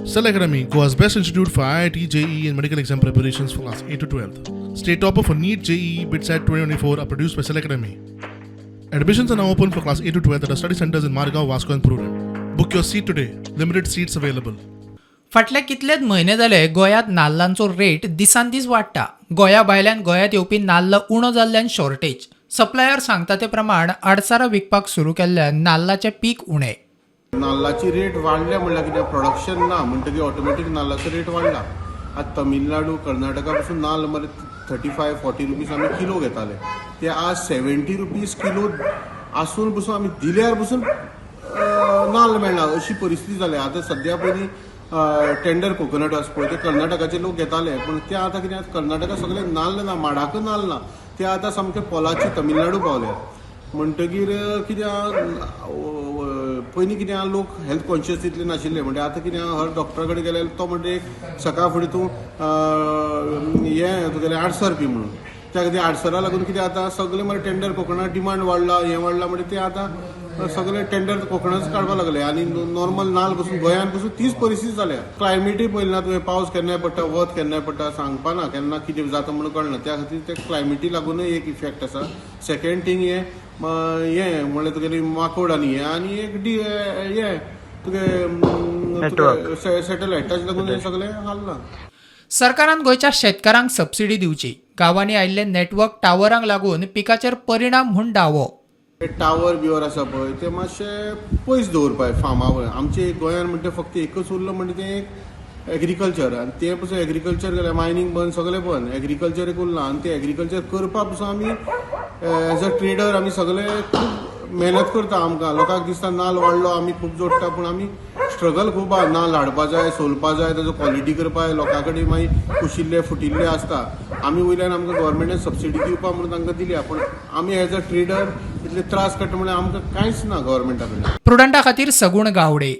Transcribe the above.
Cell Academy, Goa's best institute for IIT, JEE, and medical exam preparations for class 8 to 12. State topper for NEET, JEE, BITSAT 2024 are produced by Cell Academy. Admissions are now open for class 8 to 12 at our study centers in Margao, Vasco, and Prudent. Book your seat today. Limited seats available. फाटले कितलेच म्हयने जाले गोंयांत नाल्लांचो rate दिसान दीस वाडटा. गोंया भायल्यान गोंयांत येवपी नाल्ल उणो जाल्ल्यान शॉर्टेज. सप्लायर सांगता ते प्रमाण आडसारां विकपाक सुरू केल्ल्यान नाल्लाचें पीक उणें. नाल्लाची रेट वाडल्या म्हणल्यार कितें, प्रोडक्शन ना म्हणटकीर ऑटोमॅटीक नाल्लाचो रेट वाडला. आतां तमिळनाडू, कर्नाटका पसून नाल्ल मरे 35-40 रुपीज आमी किलो घेताले, ते आज 70 रुपीज किलो आसून पसून आमी दिल्यार पसून नाल्ल मेळना अशी परिस्थिती जाल्या. आतां सद्या पयलीं टेंडर कोकोनट आसा पळय, ते कर्नाटकाचे लोक घेताले, पूण ते आतां कितें, कर्नाटका सगळे नाल्ल ना, माडाक नाल्ल ना. ते आतां सामके पोलाची तमिळनाडू पावल्या. म्हणटगीर कितें आहा, पयलीं कितें आहा, लोक हेल्थ कॉन्शियस तितले नाशिल्ले. म्हणजे आतां कितें आहा, हर डॉक्टरा कडेन गेल्यार तो म्हणटा एक सकाळ फुडें तूं हें तुगेलें आडसर पी म्हणून. त्या खातीर आडसरा लागून कितें, आतां सगळे मरे टेंडर कोकोनट डिमांड वाडला, हें वाडला. म्हणजे ते आतां सगळे टेंडर कोकोनट काडपाक लागले आनी नॉर्मल नाल्ल पसून गोंयांत पसून तीच परिस्थिती जाल्या. क्लायमेटूय पळयली ना तुवें, पावस केन्नाय पडटा, वत केन्नाय पडटा, सांगपा ना, केन्ना कितें जाता म्हणून कळना. त्या खातीर ते क्लायमेटी लागूनय एक इफेक्ट आसा. सेकंड थींग हें हें म्हणल्यार तुगेली माकोड आनी हें आनी एक डी हें तुगे सॅटलायट, ताजे लागून हें सगळें हाल्लां. सरकारान गोंयच्या शेतकारांक सबसिडी दिवची. गांवांनी आयिल्ले नेटवर्क टावरांक लागून पिकाचेर परिणाम म्हूण दावो. ते टावर बिवर आसा पळय, ते मातशे पयस दवरपाक फार्मा वयर. आमचे गोंयान म्हणटा फक्त एकच उरलो म्हणटा तें एक एग्रीकल्चर आनी तें पसून एग्रीकल्चर गेलें, मायनींग बंद, सगळें बंद, एग्रीकल्चर एक उरलां. आनी तें एग्रीकल्चर करपा पसून आमी एज अ ट्रेडर आमी सगळे खूब मेहनत करता. आमकां लोकांक दिसता नाल्ल वाडलो, आमी खूब जोडटा, पूण आमी स्ट्रगल खूब आहा. नाल्ल हाडपा जाय, सोलपा जाय, ताजो क्वॉलिटी करपा जाय. लोकां कडेन मागीर कुशिल्ले फुटिल्ले आसता. आमी वयल्यान आमकां गव्हर्मेंटान सबसिडी दिवपा म्हणून तांकां दिल्या, पूण आमी एज अ ट्रेडर इतले त्रास काडटा म्हणल्यार आमकां कांयच ना गव्हर्मेंटा कडल्यान. प्रुडंटा खातीर सगुण गावडे.